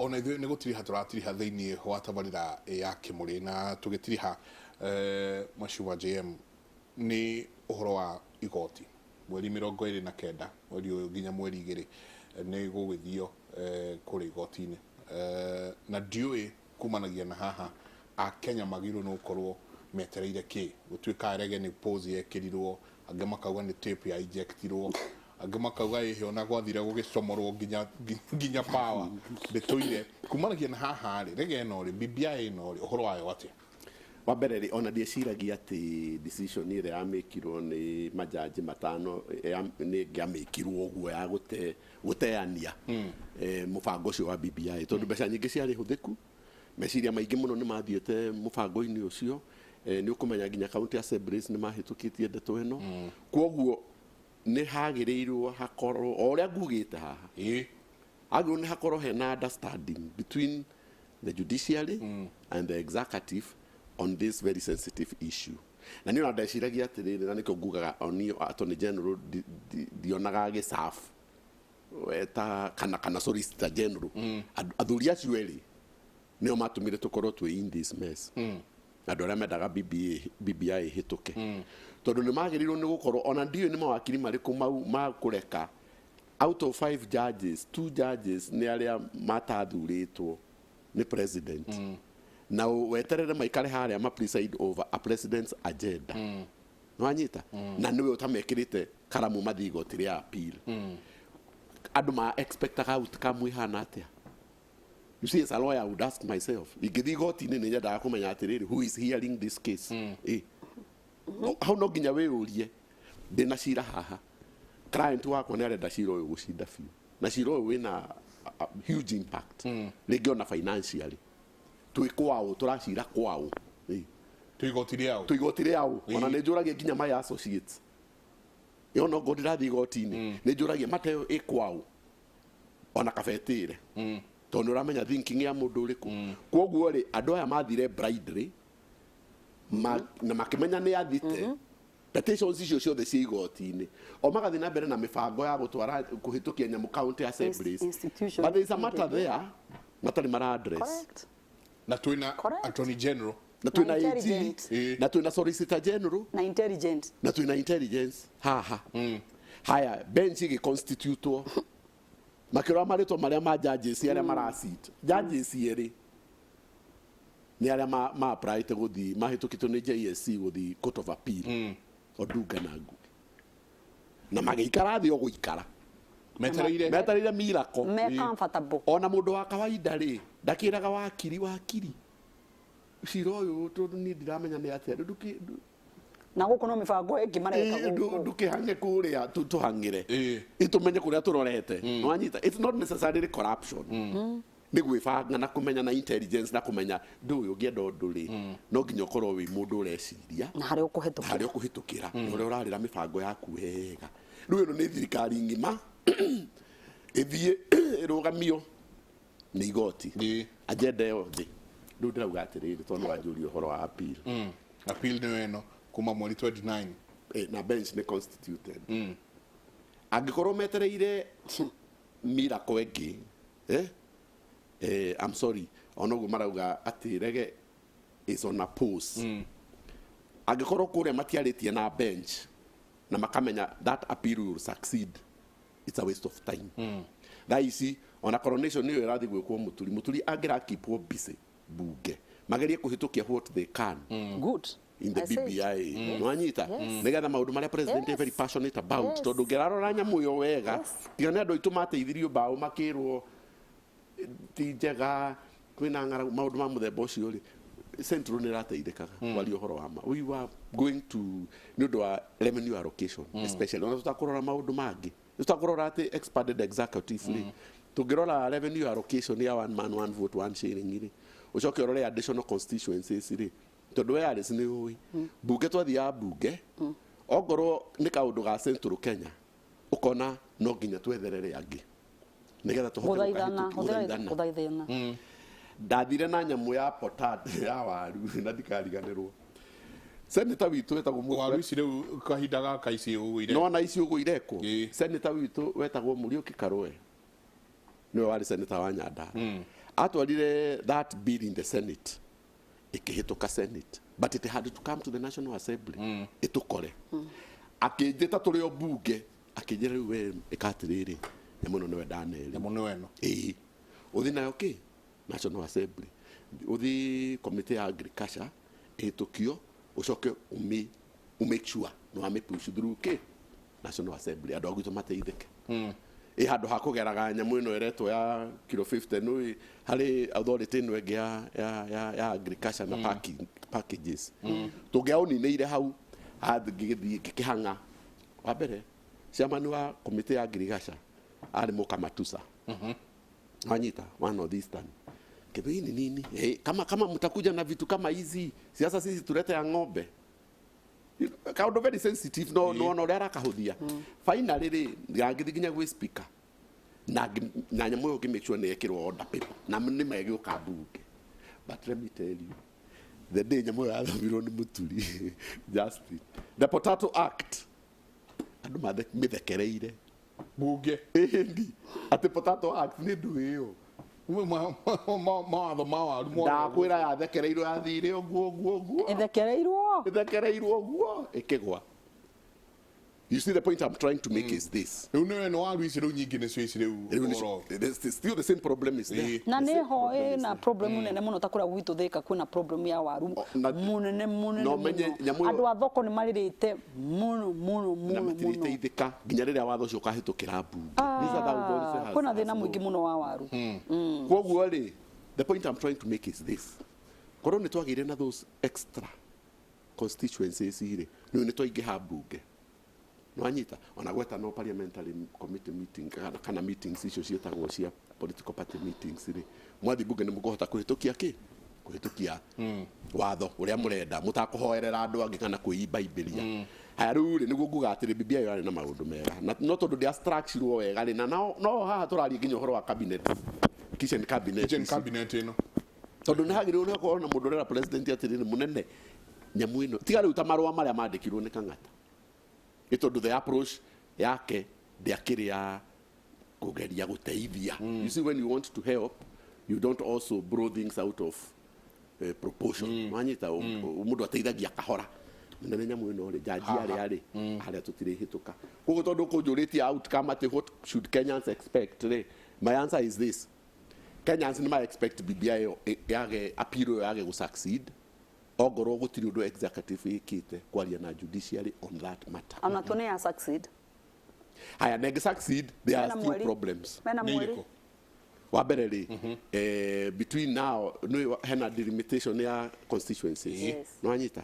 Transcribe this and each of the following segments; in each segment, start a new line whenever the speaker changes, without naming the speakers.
Ona ithuĩ nĩ gũtiriha tũratiriha thĩinĩ wa tabarĩra ya Kĩmũrĩ, na tũgĩtiriha, Mheshimiwa JM, nĩ ũhoro wa igoti mweri 29 mweri ũyũ nginya mweri 2 nĩ gũgĩthio kũrĩa igoti-inĩ, na ndiũĩ kumanagia na haha Akenya magĩrĩirwo nĩ gũkorwo metereire kĩ. Gũtuĩka rege nĩ pause yekĩrirwo, angĩ makauga nĩ tape ya ejectirwo, angĩ makauga ĩhĩ ona gwathire gũgĩcomorwo nginya power ndĩtũire. Kumanagia na haha rĩ, rege ĩno rĩ, BBI ĩno rĩ, ũhoro wayo atĩa?
Wa mbere rĩ, ona ndieciragia atĩ decision ĩrĩa yamĩkirwo nĩ majaji matano nĩ ĩngĩamĩkirwo ũguo ya gũte gũteania mũbango ũcio wa BBI, tondũ mbeca nyingĩ ciarĩ hũthĩku, meciria maingĩ mũno nĩ mathiĩte mũbango-inĩ ũcio. Nĩ ũkũmenya nginya county assemblies nĩ mahĩtũkĩtie ndeto ĩno. Kwoguo nĩ hagĩrĩirwo hakorwo o ũrĩa ngugĩte haha, hagĩrĩirwo nĩ hakorwo hena understanding between the judiciary and the executive on this very sensitive issue. Na niĩ ona ndeciragia atĩrĩrĩ, na nĩkĩo ngugaga onio attorney general ndionaga agĩserve ta kana solicitor general. Athuri acio erĩ nĩo matũmire tũkorwo twĩ in this mess, andũ arĩa mendaga BBA, BBI ĩhĩtũke, tondũ nĩ magĩrĩirwo nĩ gũkorwo ona ndiũĩ nĩ mawakiri marĩkũ mau ma kũreka out of five judges, two judges nĩ arĩa matathurĩtwo nĩ president, na weterere maikare harĩa ma preside over a president's agenda. Nĩwanyita? Na nĩwe ũtamekĩrĩte karamu mathiĩ igoti rĩa appeal. Andũ ma expectaga outcome ĩhana atĩa? You see, as a lawyer, I would ask myself, ingĩthiĩ igoti-inĩ nĩ nyendaga kũmenya atĩrĩrĩ, who is hearing this case? Hau no nginya wĩyũrie, ndĩna cira haha, client wakwa nĩ arenda cira ũyũ gũcinda biũ, na cira ũyũ wĩna a huge impact, rĩngĩ ona financially. Twĩ kwaũ? Tũracira kwaũ?
Twĩ igoti rĩaũ?
Twĩ igoti rĩaũ? Ona nĩ njũragia nginya my associates, yona okorwo ndĩrathiĩ igoti-inĩ, nĩ njũragia mateo ĩ kwaũ, ona kabetĩre, tondũ nĩ ũramenya thinking ya mũndũ ũrĩkũ. Kwoguo rĩ, andũ aya mathire blindly na makĩmenya nĩ athite petitions icio ciothe ciĩ igoti-inĩ, o magathiĩ na mbere na mĩbango ya gũtwara kũhĩtũkia nyamũ county assemblies.
Institution.
But there is a matter there matarĩ mara address.
Na twĩna attorney general.
Na twĩna
Na
AG,
intelligent.
Na twĩna solicitor general.
Na intelligent.
Na twĩna intelligence haha. Haya, bench ĩgĩconstitutwo, makĩrora marĩtwa marĩa ma judges arĩa marasit, judges erĩ nĩ arĩa ma applyte gũthiĩ, mahĩtũkĩtwo nĩ JSC gũthiĩ Court of Appeal, Odunga na Ngugi, na magĩikara thĩ o gũikara
metereire.
Metereire miracle.
Me comfortable.
Ona mũndũ wa kawaida rĩ, ndakĩraga wakiri, wakiri, cira ũyũ tondũ niĩ ndiramenya nĩ atĩa.
Na gũkũ no mĩbango ĩngĩ mareka gũkũ.
Ndũkĩhange kũrĩa tũhang'ĩre, ĩtũmenye kũrĩa tũrorete. Nĩwanyita? It's not necessarily corruption, nĩ gwĩbanga na kũmenya na intelligence na kũmenya ndũ ũyũ ũngĩenda ũndũ rĩ, no nginya ũkorwo wĩ mũndũ ũreciria
na harĩa ũkũhetũkĩra.
Harĩa ũkũhĩtũkĩra na ũrĩa ũrarĩra mĩbango yaku wega. Rĩu ĩno nĩ thirikari ng'ima ĩthiĩ ĩrũgamio nĩ igoti, agenda ĩyo thĩ. Rĩu ndĩrauga atĩrĩrĩ, tondũ wanjũria ũhoro wa appeal.
Appeal nĩyo ĩno kuma mweri 29.
Na bench nĩ constituted. Angĩkorwo metereire miracle ĩngĩ, I'm sorry, ona ũguo marauga atĩ rege is on a pause, angĩkorwo kũrĩa matiarĩtie na bench na makamenya that appeal will succeed, it's a waste of time. Thaa ici ona coronation nĩyo ĩrathiĩ gwĩkwo, mũturi angĩrakipwo busy bunge magerie kũhĩtũkia what they can in the
I said.
BBI. Nwanyita? Nĩgetha maũndũ marĩa president is very passionate about, tondũ ũngĩrarora nyamũ ĩyo wega, tiga nĩ andũ aitũ mateithirio mbaũ makĩrwo ti njega, kwĩna ng'aragu, maũndũ ma mũthemba ũcio rĩ, Central nĩ ĩrateithĩkaga. Kwaria ũhoro wa ma, we were going to nĩ ũndũ wa revenue allocation especially, ona tũtakũrora maũndũ mangĩ, tũtakũrora atĩ expanded executive rĩ, tũngĩrora revenue allocation ya one man one vote one shilling rĩ, ũcoke ũrore additional constituencies rĩ, tondũ we Alice nĩ ũĩ bunge, twathiaga bunge ongorwo nĩ kaũndũ ga Central Kenya, ũkona no nginya twetherere angĩ nĩgetha tũhote
gũthaithana.
Gũthaithana.
Gũthaithana.
Ndathire na nyamũ ya potat ya waru na ndikariganĩrwo senator witũ wetagwo
Waru ici rĩu kahinda gaka ici ũgũire.
Nona ici ũguo irekwo. Senator witũ wetagwo Mũriũki Karũe, nĩwe warĩ senator wa Nyandarua. Atwarire that bill in the Senate, ĩkĩhĩtũka Senate, but it had to come to the National Assembly ĩtũkore. Akĩnjĩta tũrĩ o bunge, akĩnjĩra, "Rĩu we ĩka atĩrĩrĩ, nyamũ ĩno nĩwe Daniel."
Nyamũ nĩwe ĩno.
Ĩĩ, ũthi nayo kĩ National Assembly, ũthi committee ya agriculture, ĩhĩtũkio, ũcoke ũmĩ make sure nĩ wamĩ push through kĩ National Assembly, andũ a gwitũ mateithĩke. Ĩ handũ ha kũgeraga nyamũ ĩno ĩretwo ya kilo 50 nĩ harĩ authority ĩno ĩngĩ ya agriculture na packages tũngĩaũninĩire hau. Ngĩgĩthiĩ ngĩkĩhang'a wa mbere, chairman wa committee ya agriculture arĩ Mũkamatusa, wanyita, wa North Eastern. Kĩmĩini nini, hey, kama mtakuja na vitu kama hizi, siasa sisi tulete ya ng'ombe? Kaundu very sensitive, no no no ũrĩa arakahũthia. Finally rĩ, ngagĩthiĩ nginya gwĩ speaker na nyamũ ĩyo ngĩ make sure nĩ yekĩrwo order paper na nĩ megĩũka mbunge. But let me tell you, the day nyamũ ĩyo yathomirwo nĩ Mũturi Justin, the Potato Act, andũ mĩthekereire.
Bunge.
Ĩni atĩ Potato Act nĩ ndũ ĩyo.
Mawatho ma waru.
Ndakwĩra yathekereirwo, yathire ũguo ũguo ũguo.
Ĩthekereirwo.
Ĩthekereirwo ũguo ĩkĩgwa. You see, the point I'm trying to make is this.
Rĩu nĩ ĩno waru ici rĩu nyingĩ nĩcio ici rĩu.
Rĩu
ũhoro.
Still the same problem is there.
Ĩĩ.
Na
The
nä
same
ho
problem is
ä na
there.
problem nene må no ta kå rä a gwitå thä ka kwä na problem ya waru
Na-
må nene må nene
No menye
mũno.
nyamũ ĩyo-
Andå a thoko nä marä rä te må no må no
Na
må no må no.
matirĩteithĩka nginya rĩrĩa watho ũcio ũkahĩtũkĩra mbunge. These are the authority
Kwä na thä na
has
må ingä
no.
må no wa waru.
Koguo rĩ, the point I'm trying to make is this: korwo nĩ twagĩire na those extra constituencies rĩ, nĩ twaingĩha mbunge, nwanyita, ona gweta no parliamentary committee meeting kana meetings icio ciĩtagwo cia political party meetings rĩ, mwathi mbunge nĩ mũkũhota kũhĩtũkia kĩ kũhĩtũkia watho ũrĩa mũrenda mũtakũhoerera andũ angĩ kana kwĩimbaimbĩria. Haya, rĩu rĩ, nĩguo nguga atĩrĩ, BBI yarĩ na maũndũ mega na no tondũ ndĩa wega rĩ, na no haha tũraria nginya ũhoro wa cabinet, kitchen cabinet
Kitchen
ici.
Cabinet ĩno.
Tondũ nĩ hagĩrĩirwo nĩ gũkorwo na mũndũ ũrera president atĩrĩrĩ, mũnene, nyamũ ĩno tiga rĩu ta marũa marĩa mandĩkirwo nĩ Kang'ata, nĩ tondũ the approach yake ndĩakĩrĩ ya kũgeria gũteithia. You see, when you want to help, you don't also blow things out of proportion, wanyita? Mũndũ ateithagia kahora. Mũnene, nyamũ ĩno rĩ, jaji arĩa rĩ, harĩa tũtirĩhĩtũka. Koguo tondũ kũnjũrĩtie outcome atĩ what should Kenyans expect rĩ, my answer is this: Kenyans nĩ ma expect BBI ĩyo yage appeal ĩyo yage gũ succeed ongorwo gũtirĩ ũndũ executive ĩkĩte kwaria na judiciary on that matter.
Ona tu nä ya succeed.
Haya, na ĩngĩ succeed, there are
Mena
still
mweri.
problems.
Mena
Nĩ
mweri.
irĩkũ?
Wa mbere rĩ, between now nĩ hena delimitation ya constituencies.
Yes.
Nĩ wanyita?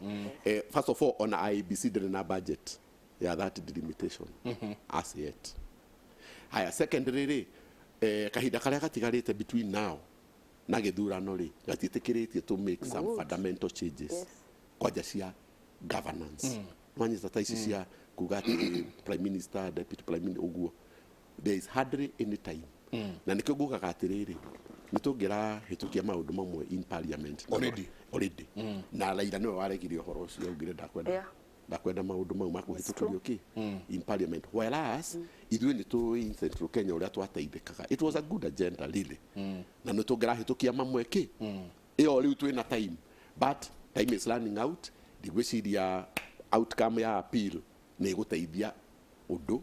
First of all, ona IEBC ndĩrĩ na budget ya that delimitation as yet. Haya, secondary rĩ, kahinda karĩa gatigarĩte between now na gĩthurano rĩ, gatiĩtĩkĩrĩtie to make some
Good.
fundamental changes kwanja cia governance, wanyita, ta ici cia kuga atĩ prime minister, deputy prime minister, ũguo. There is hardly any time, na nĩkĩo ngugaga atĩrĩrĩ, nĩ tũngĩrahĩtũkia maũndũ mamwe in parliament
Already.
Already. Na Raila nĩwe waregire ũhoro ũcio, augire ndakwenda ndakwenda maũndũ mau makũhĩtũkĩrio kĩ in parliament, whereas ithuĩ nĩ tũĩ in Central Kenya ũrĩa twateithĩkaga. It was a good agenda really, na nĩ tũngĩrahĩtũkia mamwe kĩ ĩyo. Rĩu twĩna time, but time is running out. Ndigwĩciria outcome ya appeal nĩ ĩgũteithia ũndũ,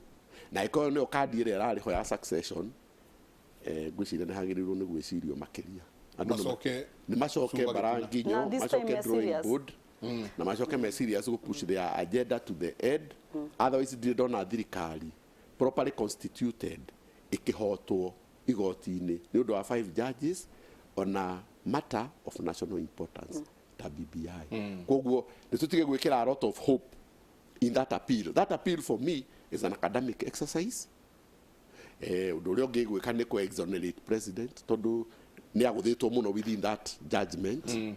na ĩkorwo nĩyo kandi ĩrĩa ĩrarĩho ya succession, ngwĩciria nĩ hagĩrĩirwo nĩ gwĩcirio makĩria. Andũ
Macoke
nĩ macoke
cumba
bara
gĩtina.
nginyo.
Na this time
Macoke
me
drawing
serious.
board na macoke me serious go push their agenda to the end. Otherwise ndirĩ ndona thirikari properly constituted ĩkĩhotwo igoti-inĩ nĩ ũndũ wa five judges on a matter of national importance ta BBI. Koguo nĩ tũtige gwĩkĩra a lot of hope in that appeal. That appeal for me is an academic exercise. Ũndũ ũrĩa ũngĩ gwĩka nĩ kũ exonerate president, tondũ nĩ agũthĩtwo mũno within that judgment.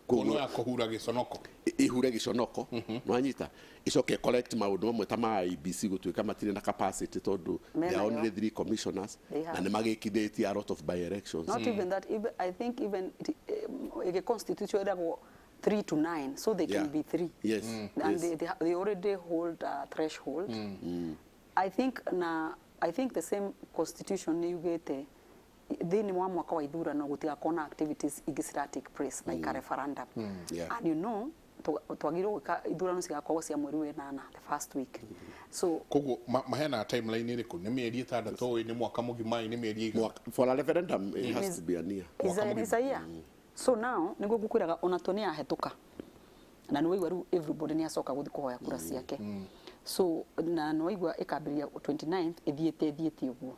Kono ya kũhura gĩconoko.
Ihure gĩconoko, nwanyita, icoke correct maũndũ mamwe ta ma IEBC gũtuĩka matirĩ na capacity, tondũ
Mena
they are
yo.
only three commissioners
They have.
na nĩ magĩkithĩtie a lot of by elections.
Not even that, even, I think even it, constitution ĩragwo 3 to 9, so they can be 3. And they already hold a threshold. I think na I think the same constitution nĩ yugĩte Thĩinĩ wa mwaka wa ithurano gũtigakorwo na activities ingĩ cira take place like a referendum. And twagĩrĩirwo gwĩka ithurano cigakorwo cia mweri 8, the first week, so
Koguo maheanaga timeline ĩrĩkũ? Nĩ mĩeri 6, ĩ nĩ mwaka mũgima, ĩ nĩ mĩeri ĩigana?
For a referendum it has to be a year.
Is
Mwaka
a, is a year. So now nĩguo ngũkwĩraga ona tuo nĩ yahĩtũka na nĩ waigua rĩu everybody nĩ acoka gũthiĩ kũhoya kura ciake. So na nĩ waigua ĩkambĩrĩria 29th, ĩthiĩte ũguo.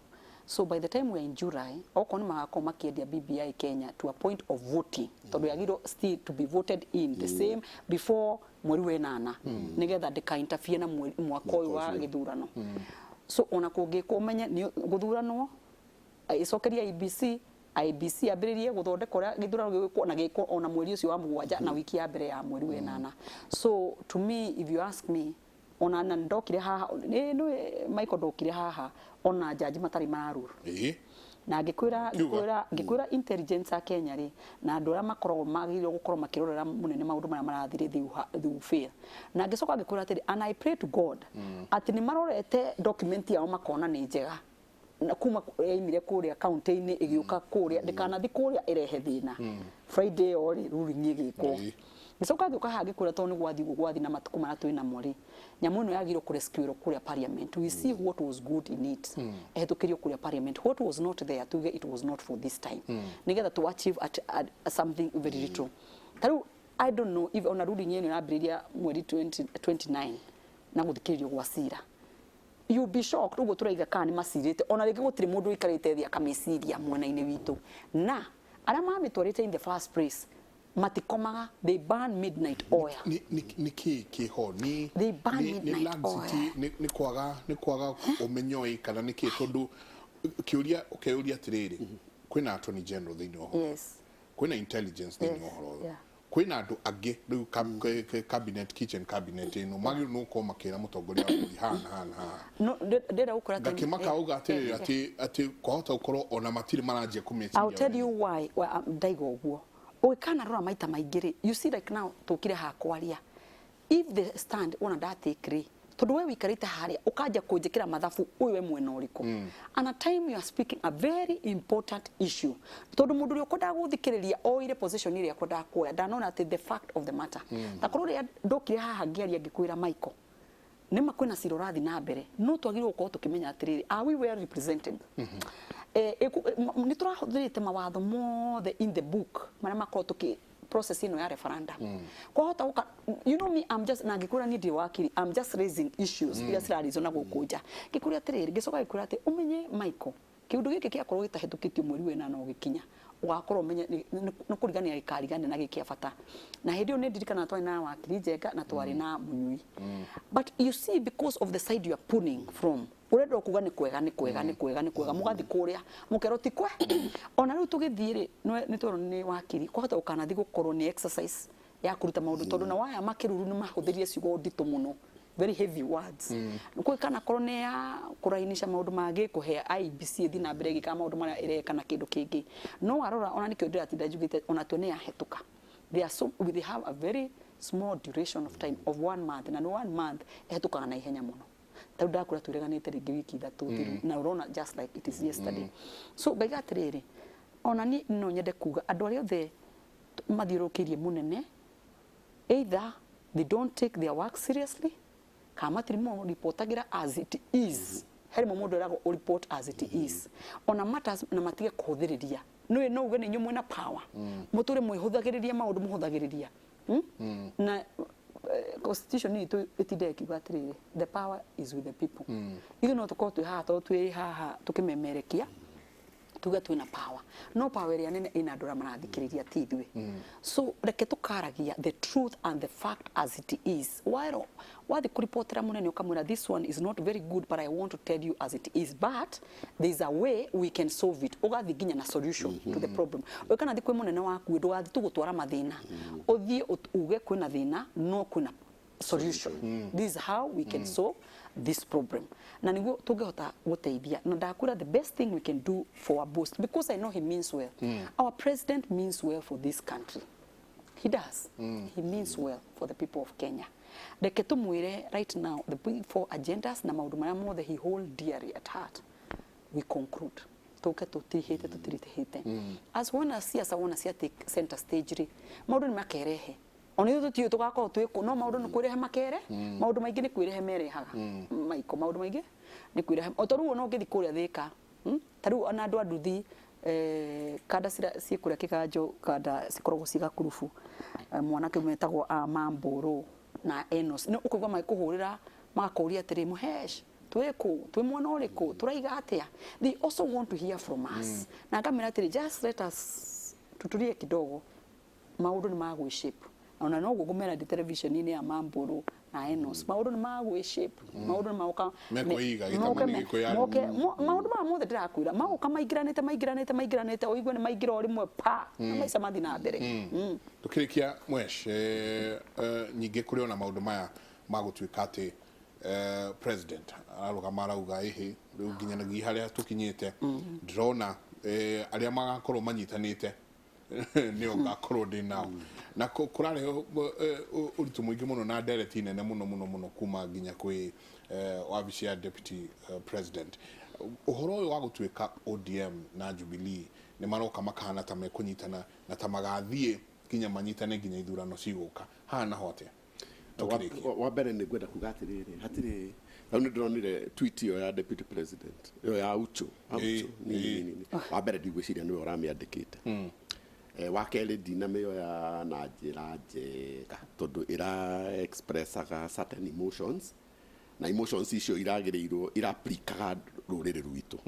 So by the time we are in July, okorwo nĩ magakorwo makĩendia BBI Kenya to a point of voting, tondũ yagĩrĩirwo still to be voted in the same before mweri 8, nĩgetha ndĩka interfere na mwaka ũyũ wa gĩthurano. So ona kũngĩkwo, ũmenye nĩ gũthuranwo ĩcokeria IEBC, IEBC yambĩrĩrie gũthondeka ũrĩa gĩthurano gĩgwĩkwo na gĩkwo ona mweri ũcio wa 7 na wiki ya mbere ya mweri 8. So to me, if you ask me, ona na ndokire haha nĩ Michael, ndokire haha ona jaji matarĩ mararura na ngĩkwĩra
Kiuga.
Ngĩkwĩra intelligence ya Kenya rĩ, na andũ arĩa makoragwo magĩrĩirwo gũkorwo makĩrorera mũnene maũndũ marĩa marathire, they will fail. Na ngĩcoka ngĩkwĩra atĩrĩ, and I pray to God atĩ nĩ marorete document yao makona nĩ njega na kuma yaimire kũrĩa kaunti-inĩ ĩgĩũka kũrĩa ndĩkanathi kũrĩa ĩrehe thĩna. Friday ĩyo rĩ, ruling ĩgĩkwo. Ngĩcoka ngĩũka haha ngĩkwĩra tondũ nĩ gwathiĩ ũguo gwathiĩ na matukũ marĩa twĩ namo rĩ, nyamũ ĩno yagĩrĩirwo kũrescuerwo kũrĩa parliament. We see what was good in it, ĩhetũkĩrio kũrĩa parliament. What was not there, tuge it was not for this time, nĩgetha to achieve at something very little. Ta rĩu I don't know if ona ruling ĩno ĩrambĩrĩria mweri 20 29 na gũthikĩrĩrio gwa cira. You be shocked ũguo tũraiga kana nĩ macirĩte, ona rĩngĩ gũtirĩ mũndũ ũikarĩte thĩ akamĩciria mwena-inĩ witũ, na arĩa mamĩtwarĩte in the first place matikomaga. They burn midnight oil.
Nĩ kĩ kĩho nĩ
They burn
nĩ
midnight
laxity,
oil.
Nĩ kwaga ũmenyo ĩ, kana nĩ kĩ? Tondũ kĩũria ũkeyũria atĩrĩrĩ, kwĩna attorney general thĩinĩ wa ũhoro, kwĩna intelligence thĩinĩ wa ũhoro ũyũ, kwĩna andũ angĩ rĩu cabinet, kitchen cabinet ĩno magĩrĩirwo nĩ gũkorwo makĩra mũtongoria wa bũrũri haha na haha na haha.
No ndĩrenda gũkwĩra atĩ-
Ngakĩmaka auga atĩrĩrĩ, atĩ kwahota gũkorwo ona matirĩ maranjia kũmĩciria.
I'll tell you why ndaiga ũguo. Ũgĩkanarora maita maingĩ rĩ, you see, like now tũkire haha kwaria, if the stand wona ndatake rĩ, tondũ we wĩikarĩte harĩa ũkanja kũnjĩkĩra mathabu ũyũ we mwena ũrĩkũ, and at time you are speaking a very important issue, tondũ mũndũ ũrĩa ũkwendaga gũthikĩrĩria oire position ĩrĩa akwendaga kuoya, ndanona atĩ the fact of the matter. Ta korwo rĩrĩa ndokire haha ngĩaria ngĩkwĩra, Michael, nĩma kwĩna cira ũrathiĩ na mbere, no twagĩrĩirwo gũkorwo tũkĩmenya atĩrĩrĩ, are we well represented? Nĩ tũrahũthĩrĩte mawatho mothe in the book marĩa makorwo tũkĩ process ĩno ya referendum kwahota gũka. You know me, I'm just, na ngĩkwĩra niĩ ndirĩ wakiri, I'm just raising issues iria cirarĩzwo na gũkũ nja. Ngĩkwĩra atĩrĩrĩ, ngĩcoka ngĩkwĩra atĩ ũmenye, Michael, kĩũndũ gĩkĩ gĩakorwo gĩtahĩtũkĩtio mweri 8 ũgĩkinya, ũgakorwo ũmenye nĩ kũrigania gĩkarigania na gĩkĩa bata. Na hĩndĩ ĩyo nĩ ndirikana twarĩ na wakiri Njenga na twarĩ na Mũnyui, but you see, because of the side you are pulling from, ũrenda kuga nĩ kwega, nĩ kwega, nĩ kwega, nĩ kwega, mũgathiĩ kũrĩa mũkerwo ti kwe. Ona rĩu tũgĩthiĩ rĩ, nĩ twerwo nĩ wakiri kwahota gũkanathiĩ gũkorwo nĩ exercise ya kũruta maũndũ, tondũ na waya makĩruru nĩ mahũthĩrire ciugo nditũ mũno, very heavy words. Kwĩ kana korwo nĩ ya kũrainisha maũndũ mangĩ, kũhe IEBC ĩthiĩ na mbere ĩgĩkaga maũndũ marĩa ĩreka na kĩndũ kĩngĩ. No warora ona nĩkĩo ndĩratinda njugĩte ona tuo nĩ yahĩtũka. They are so, they have a very small duration of time of one month, na nĩ one month ĩhĩtũkaga na ihenya mũno. Ta rĩu ndakũra twĩreganĩte rĩngĩ wiki 3 thiru, na ũrona just like it is yesterday. So ngaiga atĩrĩrĩ, ona niĩ no nyende kuga andũ arĩa othe mathiũrũrũkĩirie mũnene, either they don't take their work seriously kana matirĩ ripotagĩra as it is. He rĩmwe mũndũ eragwo report as it is ona matters, na matige kũhũthĩrĩria. Nĩ no uge nĩ inyuĩ mwĩna power, mũtũre mwĩhũthagĩrĩria maũndũ mũhũthagĩrĩria. Na constitution itũ ĩtindaga ĩkiuga atĩrĩrĩ, the power is with the people. Ithuĩ no tũkorwo twĩ haha, tondũ twĩ haha tũkĩmemerekia tuge twĩna power, no power ĩrĩa nene ĩna andũ arĩa marathikĩrĩria, ti ithuĩ. So reke tũkaragia the truth and the fact as it is. Waero wathi kũripotera mũnene ũkamwĩra, "This one is not very good, but I want to tell you as it is, but there is a way we can solve it." Ũgathiĩ nginya na solution to the problem. Ũkana thiĩ kwĩ mũnene waku, ndũgathiĩ tu gũtwara mathĩna, ũthiĩ uge kwĩna thĩna no kwĩna solution. This is how we can solve this problem, na niguo tungihota guteithia. Na ndakwira, the best thing we can do for our boss, because I know he means well, our president means well for this country, he does, he means well for the people of Kenya. Reke tumwire right now the big four agendas na maundu maria mothe he hold dearly at heart, we conclude. Tũke tũtirihĩte, tũtirihĩte. As wona siasa, wona cia take center stage rĩ, maũndũ nĩ makerehe. Ona ithuĩ tũtiũĩ tũgakorwo twĩ kũ, no maũndũ nĩ kwĩrehe makere. Maũndũ maingĩ nĩ kwĩrehe merehaga maiko, maũndũ maingĩ nĩ kwĩrehe. O ta rĩu ona ũngĩthiĩ kũrĩa Thĩka, Ta rĩu ona andũ a nduthi, kanda ciĩ kũrĩa Kĩganjo, kanda cikoragwo ciĩ gakurubu, mwanake ũmwe etagwo Mambũrũ na Enos. Nĩ ũkũigua magĩkũhũrĩra magakũria atĩrĩ, Mũhesh, twĩ kũ? Twĩ mwena ũrĩkũ? Tũraiga atĩa? They also want to hear from us. Na ngamera atĩrĩ, just let us tutulie kidogo, maũndũ nĩ magwĩ shape. Ona noguo ngũmera ndĩ television-inĩ ya Mambũrũ na Enos, maũndũ nĩ magwĩ shape, maũndũ nĩ magoka.
Mekwĩiga, gĩtama
moke
nĩ gĩkwĩyarĩria.
Moke maũndũ maya mothe ndĩrakwĩra magoka maingĩranĩte, maingĩranĩte, maingĩranĩte, ũigue nĩ maingĩra o rĩmwe pa, na maica mathiĩ na mbere.
Tũkĩrĩkia, Mwesh, nyingĩ kũrĩ ona maũndũ maya ma gũtuĩka atĩ president ararũgama arauga ĩhĩ rĩu nginyanagia harĩa tũkinyĩte ndĩrona arĩa magakorwo manyitanĩte nĩo ngakorwo ndĩ nao, na kũrarehe ũritũ mũingĩ mũno na ndereti nene mũno mũno mũno kuma nginya kwĩ wabici ya deputy president. Ũhoro ũyũ wa gũtuĩka ODM na Jubilee nĩ maroka makahana ta mekũnyitana na ta magathiĩ nginya manyitane nginya ithurano cigũka, haha naho atĩa tũkĩrĩkia?
Wa mbere nĩ ngwenda kuga atĩrĩrĩ, hatirĩ rĩu nĩ ndĩronire tweet ĩyo ya deputy president, ĩyo ya Ucho. Aucho nini. Nini wa mbere ndigwĩciria nĩwe ũramĩandĩkĩte. Wa kerĩ, ndinamĩoya na njĩra njega tondũ ĩra expressaga certain emotions, na emotions icio iragĩrĩirwo iraplikaga rũrĩrĩ rwitũ.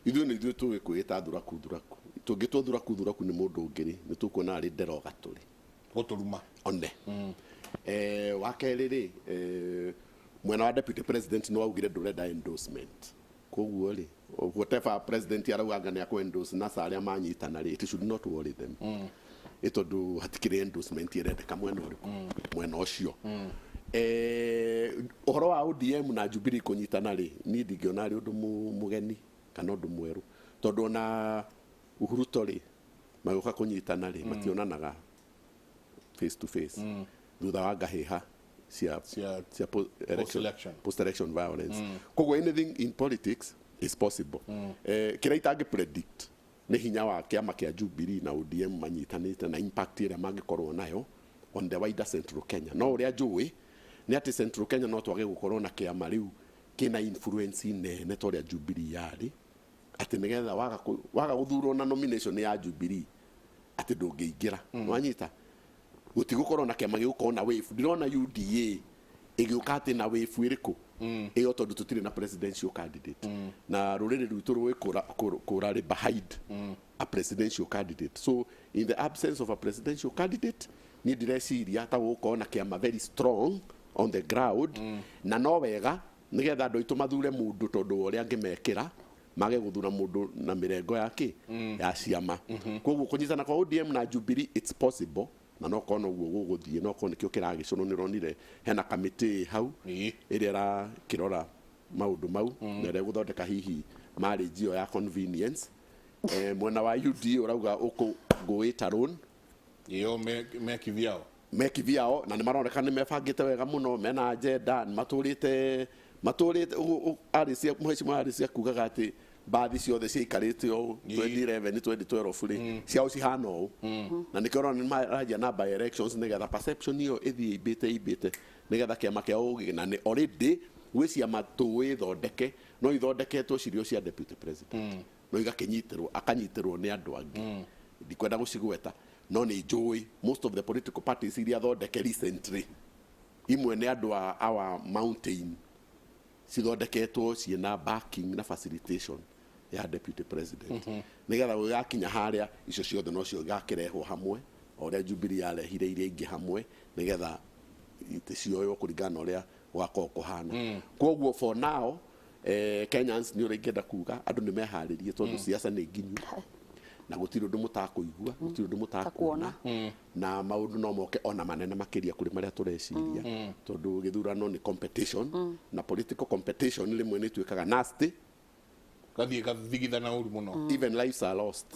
Ithuĩ nĩ ithuĩ tũĩ kwĩĩta thuraku thuraku. Tũngĩtwo thuraku thuraku nĩ mũndũ ũngĩ rĩ, nĩ tũkuona arĩ derogatory.
Gũtũruma.
One wa kerĩ rĩ, mwena wa deputy president nĩ waugire ndũrenda endorsement. Koguo rĩ, whatever president arauga anga nĩ akũ endorse NASA arĩa manyitana rĩ, it should not worry them, ĩ tondũ hatikĩrĩ endorsement ĩrendeka mwena ũrĩkũ, mwena ũcio. Ũhoro wa ODM na Jubilee kũnyitana rĩ, niĩ ndingĩona arĩ ũndũ mũgeni kana ũndũ mwerũ, tondũ ona Uhuru to rĩ magĩũka kũnyitana rĩ, mationanaga face to face thutha wa ngahĩha cia cia
post-election.
Post election violence. Koguo anything in politics is possible. Kĩrĩa itangĩ predict nĩ hinya wa kĩama kĩa Jubilee na ODM manyitanĩte na impact ĩrĩa mangĩkorwo nayo on the wider Central Kenya. No ũrĩa njũĩ nĩ atĩ Central Kenya no twage gũkorwo na kĩama rĩu kĩna influence nene ta ũrĩa Jubilee yarĩ, atĩ nĩgetha waga gũthurwo na nomination ya Jubilee atĩ ndũngĩingĩra. Wanyita, gũtigũkorwo na kĩama gĩgũkorwo na wave. Ndĩrona UDA ĩgĩũka atĩ na wave ĩrĩkũ ĩyo, tondũ tũtirĩ na presidential candidate, na rũrĩrĩ rwitũ rũĩ kũra rĩ behind a presidential candidate. So in the absence of a presidential candidate, niĩ ndĩreciria ta gũgũkorwo na kĩama very strong on the ground. Na no wega nĩgetha andũ aitũ mathure mũndũ tondũ wa ũrĩa angĩmekĩra, mage gũthura mũndũ na mĩrengo ya kĩ ya ciama. Koguo kũnyitana kwa ODM na Jubilee, it's possible, na no korwo noguo gũgũthiĩ, no korwo nĩkĩo kĩragĩcũnwo. Nĩ ũronire hena kamĩtĩ hau ĩrĩa ĩrakĩrora maũndũ mau na ĩrĩa ĩgũthondeka hihi marriage ĩyo ya convenience. Mwena wa UDA ũrauga ũkũ ngũĩta loan.
Ĩyo me kivyao.
Me kivyao, na nĩ maroneka nĩ mebangĩte wega mũno, mena agenda, nĩ matũrĩte arĩcia mheshimiwa arĩcia kugaga atĩ mbathi ciothe ciaikarĩte ũũ 2011 2012 rĩ, ciao cihana ũũ, na nĩkĩo ũrona nĩ maranjia na by elections nĩgetha perception ĩyo ĩthiĩ imbĩte imbĩte, nĩgetha kĩama kĩao gĩ na nĩ already gwĩ ciama tũĩ thondeke, no ithondeketwo cirĩ o cia deputy president, no igakĩnyitĩrwo, akanyitĩrwo nĩ andũ angĩ. Ndikwenda gũcigweta, no nĩ njũĩ most of the political parties iria thondeke recently, imwe nĩ andũ a our mountain, cithondeketwo ciĩna backing na facilitation ya deputy president, nĩgetha gũgakinya harĩa icio ciothe nocio igakĩrehwo hamwe, o ũrĩa Jubilee yarehire iria ingĩ hamwe, nĩgetha itĩ cioywo kũringana na ũrĩa gwakorwo kũhana. Koguo for now, Kenyans, nĩ ũrĩa ingĩenda kuga, andũ nĩ meharĩrie tondũ siasa nĩ nginyu na gũtirĩ ũndũ mũtakũigua, gũtirĩ ũndũ mũtakuona, na maũndũ no moke ona manene makĩria kũrĩ marĩa tũreciria, tondũ gĩthurano nĩ competition, na political competition rĩmwe nĩ ĩtuĩkaga nasty.
Gathiĩ gathigithana ũru mũno.
Even lives are lost.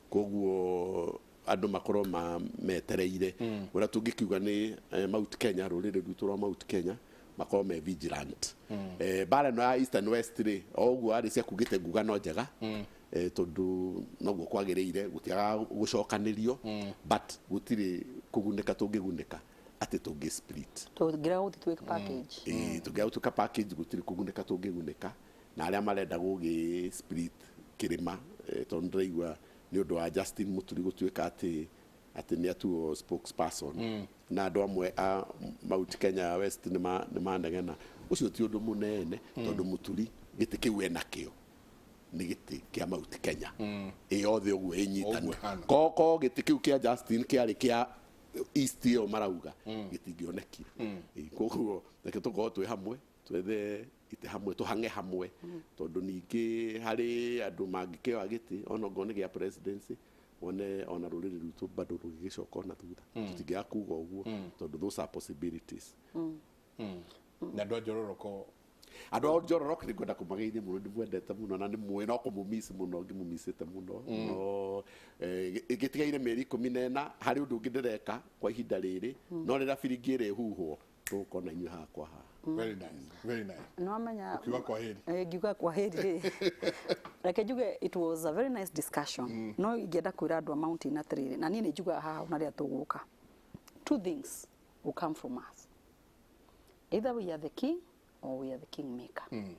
Koguo andũ makorwo ma metereire. Ũrĩa tũngĩkiuga nĩ Mount Kenya, rũrĩrĩ rwitũ rwa Mount Kenya Makorwo me vigilant. Mbara ĩno ya East and West rĩ, o ũguo arĩ cia kugĩte nguga no njega, tondũ noguo kwagĩrĩire, gũtiagaga gũcokanĩrio, but gũtirĩ kũgunĩka tũngĩgunĩka atĩ tũngĩ split.
Tũngĩrega gũthiĩ twĩ package.
Ĩĩ, tũngĩaga gũtuĩka package gũtirĩ kũgunĩka tũngĩgunĩka. Na arĩa marenda gũgĩ split kĩrĩma, tondũ ndĩraigua nĩ ũndũ wa Justin Muturi gũtuĩka atĩ nĩ atuo spokesperson, na andũ amwe a Mount Kenya West nĩ manegena. Ũcio ti ũndũ mũnene, tondũ Muturi gĩtĩ kĩu enakĩo nĩ gĩtĩ kĩa Mount Kenya ĩ yothe ũguo ĩnyitanu.
Ũguo ĩhana.
Ko gĩtĩ kĩu kĩa Justin kĩarĩ kĩa East ĩyo marauga, gĩtingĩonekire. Ĩ, koguo reke tũkorwo twĩ hamwe, twethe itĩ hamwe, tũhange hamwe, tondũ ningĩ harĩ andũ mangĩkĩoya gĩtĩ ona okorwo nĩ gĩa presidency, wone ona rũrĩrĩ rwitũ bado rũgĩgĩcoka ona thutha. Tũtingĩaga kuga ũguo, tondũ those are possibilities.
Na andũ a Njororoko?
Andũ a Njororoko nĩ ngwenda kũmageithia mũno, ndĩmwendete mũno na nĩ mũĩ no kũmũmiss mũno, ngĩmũmicĩte mũno. No gĩtigaire mĩeri 14. Harĩ ũndũ ũngĩ ndĩreka kwa ihinda rĩrĩ, no rĩrĩa biringi ĩrĩ huhwo, tũgũkorwo na inyuĩ haha kwa haha.
Very nice, very nice.
Nĩwamenya.
Ukiuga kwa heri.
Ngiuga kwa heri rĩ, reke njuge it was a very nice discussion. No ingĩenda kwĩra andũ a mountain atĩrĩrĩ, na niĩ nĩ njugaga haha ona rĩrĩa tũgũka, two things will come from us: either we are the king or we are the king maker.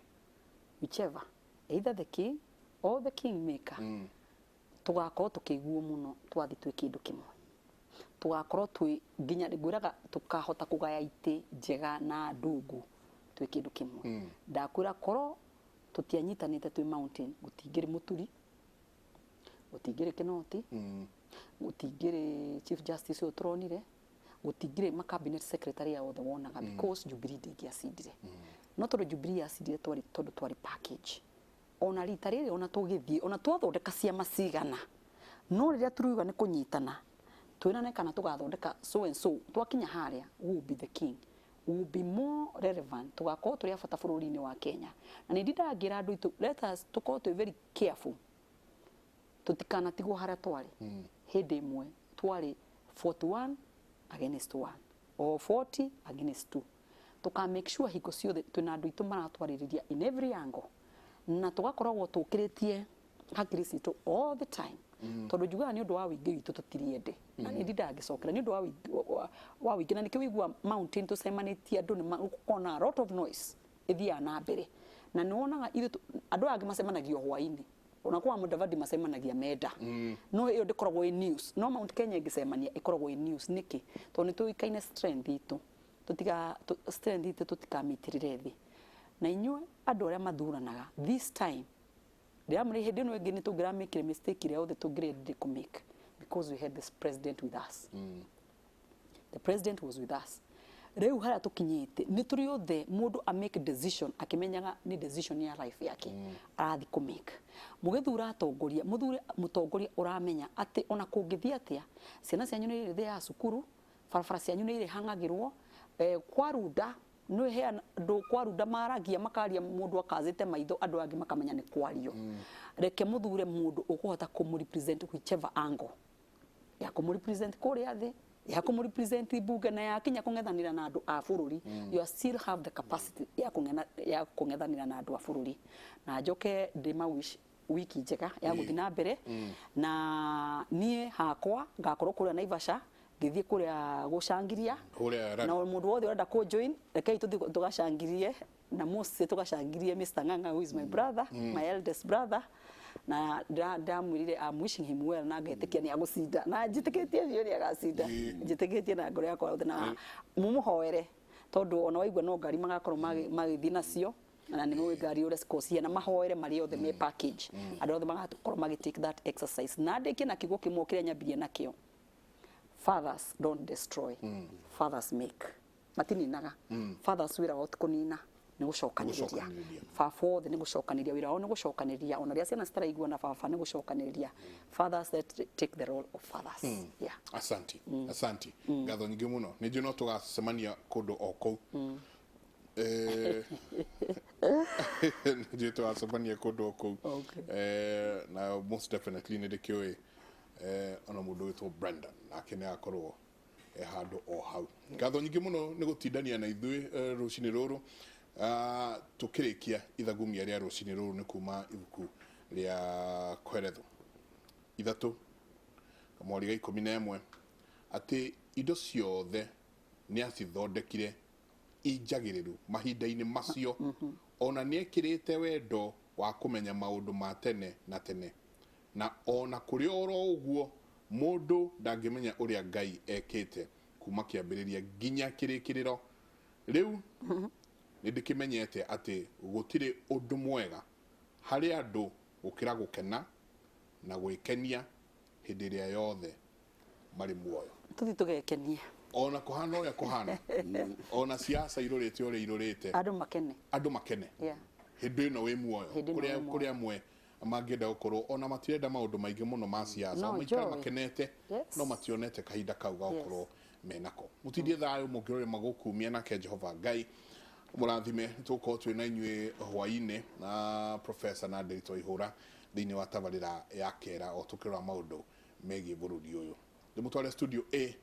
Whichever, either the king or the king maker, tugakorwo tukĩiguo mũno twathi twĩ kĩndũ kĩmwe, tugakorwo twĩ nginya ngwĩraga tukahota kũgaya itĩ njega na ndungu twĩ kĩndũ kĩmwe. Ndakwĩra korwo tũtianyitanĩte twĩ mountain, gũtingĩrĩ Mũturi, gũtingĩrĩ Kinoti, gũtingĩrĩ Chief Justice ũyũ tũronire, gũtingĩrĩ ma cabinet secretary aya othe wonaga, because Jubilee ndĩngĩacindire. No tondũ Jubilee yacindire twarĩ tondũ twarĩ package. Ona rita rĩrĩ ona tũgĩthiĩ ona twathondeka ciama cigana, no rĩrĩa tũriuga nĩ kũnyitana twĩrane kana tũgathondeka so and so, twakinya harĩa we will be the king, we will be more relevant, tugakorwo tũrĩ a bata bũrũri-inĩ wa Kenya. Na nĩ ndindaga ngĩra andũ aitũ, let us tũkorwo twĩ very careful tũtikanatigwo harĩa twarĩ. Hĩndĩ ĩmwe twarĩ 41 against 1 or 40 against 2. Tuka make sure hingo ciothe twĩna andũ aitũ maratwarĩrĩria in every angle, na tũgakoragwo tũkĩrĩtie hakiri citũ all the time, tondũ njugaga nĩ ũndũ wa wĩingĩ witũ tũtiriende. Na nĩ ndindaga ngĩcokera nĩ ũndũ wa wĩingĩ wa wĩingĩ, na nĩkĩo wĩigua mountain tũcemanĩtie andũ nĩ gũkorwo na a lot of noise ĩthiaga na mbere. Na nĩ wonaga ithuĩ andũ aya angĩ macemanagia o hwaĩ-inĩ, ona kwa Mudavadi macemanagia menda, no ĩyo ndĩkoragwo ĩ news. No Mount Kenya ĩngĩcemania ĩkoragwo ĩ news. Nĩkĩ? Tondũ nĩ tũĩkaine strength itũ, tũtiga strength itũ tũtikamĩitĩrĩre thĩ. Na inyuĩ andũ arĩa mathuranaga this time, ndĩramwĩra hĩndĩ ĩno ĩngĩ nĩ tũngĩramĩkire mistake ĩrĩa yothe tũngĩrendire kũ make, because we had this president with us. The president was with us. Rĩu harĩa tũkinyĩte nĩ tũrĩ othe, mũndũ a make decision akĩmenyaga nĩ decision ya life yake arathiĩ kũ make. Mũgĩthura atongoria, mũthure mũtongoria ũramenya atĩ ona kũngĩthiĩ atĩa, ciana cianyu nĩ irĩthiaga cukuru, barabara cianyu nĩ irĩhang'agĩrwo, kwarunda nĩ he andũ kwarunda maragia makaria, mũndũ akazĩte maitho, andũ angĩ makamenya nĩ kwario. Reke mũthure mũndũ ũkũhota kũmũ represent whichever angle ya kũmũ represent kũrĩa thĩ, ya kũmũ represent mbunge, na yakinya kũng'ethanĩra na andũ a bũrũri, you still have the capacity ya kũng'ethanĩra na andũ a bũrũri. Na njoke ndĩma wish wiki njega ya gũthiĩ na mbere. Na niĩ hakwa ngakorwo kũrĩa Naivasha ngĩthiĩ kũrĩa gũcangiria.
Kũrĩa
na mũndũ wothe ũrenda kũ join, rekei tũthiĩ tũgacangirie na Mose, tũgacangirie Mr. Ng'ang'a, who is my brother, my eldest brother. Na ndamwĩrire I'm wishing him well, na ngetĩkia nĩ agũcinda, na njĩtĩkĩtie biũ nĩ agacinda. Njĩtĩkĩtie na ngoro yakwa yothe, na mũmũhoere, tondũ ona waigua no ngari magakorwo magĩthiĩ nacio, na nĩ mũĩ ngari ũrĩa cikoragwo cihana. Mahoere marĩ othe me package, andũ othe magakorwo magĩ take that exercise. Na ndĩkie na kiugo kĩmwe kĩrĩa nyambirie nakĩo: fathers don't destroy, fathers make. Matininaga. Fathers wĩra wao ti kũnina, nĩ gũcokanĩrĩria.
Gũcokanĩrĩria.
Baba othe nĩ gũcokanĩrĩria, wĩra wao nĩ gũcokanĩrĩria. Ona rĩrĩa ciana citaraiguana, baba nĩ gũcokanĩrĩria. Fathers that take the role of fathers, yeah.
Asanti, asanti, ngatho nyingĩ mũno. Nĩ njũĩ no tũgacemania kũndũ o kũu. Nĩ njũĩ tũgacemania kũndũ o kũu. Na most definitely nĩ ndĩkĩũĩ ona mũndũ wĩtwo Brendan nake nĩ agakorwo Handũ o hau. Ngatho nyingĩ mũno nĩ gũtindania na ithuĩ rũcinĩ rũrũ. Tũkĩrĩkia ithagumia rĩa rũcinĩ rũrũ nĩ kuma ibuku rĩa Koheletho 3 kamwari ga 11, atĩ indo ciothe nĩ acithondekire injagĩrĩru mahinda-inĩ macio, ona nĩ ekĩrĩte wendo wa kũmenya maũndũ ma tene na tene, na ona kũrĩ oro ũguo mũndũ ndangĩmenya ũrĩa Ngai ekĩte kuma kĩambĩrĩria nginya kĩrĩkĩrĩro. Rĩu nĩ ndĩkĩmenyete atĩ gũtirĩ ũndũ mwega harĩ andũ gũkĩra gũkena na gwĩkenia hĩndĩ ĩrĩa yothe marĩ muoyo.
Tũthiĩ tũgekenie.
Ona kũhana ũrĩa kũhana, ona siasa irũrĩte ũrĩa irũrĩte,
andũ makene.
Andũ makene hĩndĩ ĩno wĩ muoyo.
Hĩndĩ ĩno
kũrĩa
wĩ muoyo.
Kũrĩa amwe mangĩenda gũkorwo ona matirenda maũndũ maingĩ mũno ma siasa,
No,
maikara
joy.
makenete, no mationete kahinda kau ga gũkorwo menako. Mũtindie thayũ mũngĩrore magũkumia nake Jehova Ngai mũrathime. Tũgũkorwo twĩ na inyuĩ hwainĩ na Professor na Ndĩritũ Ihũra thĩinĩ wa tabarĩra ya kera o tũkĩrora maũndũ megiĩ bũrũri ũyũ. Ndĩmũtware studio A.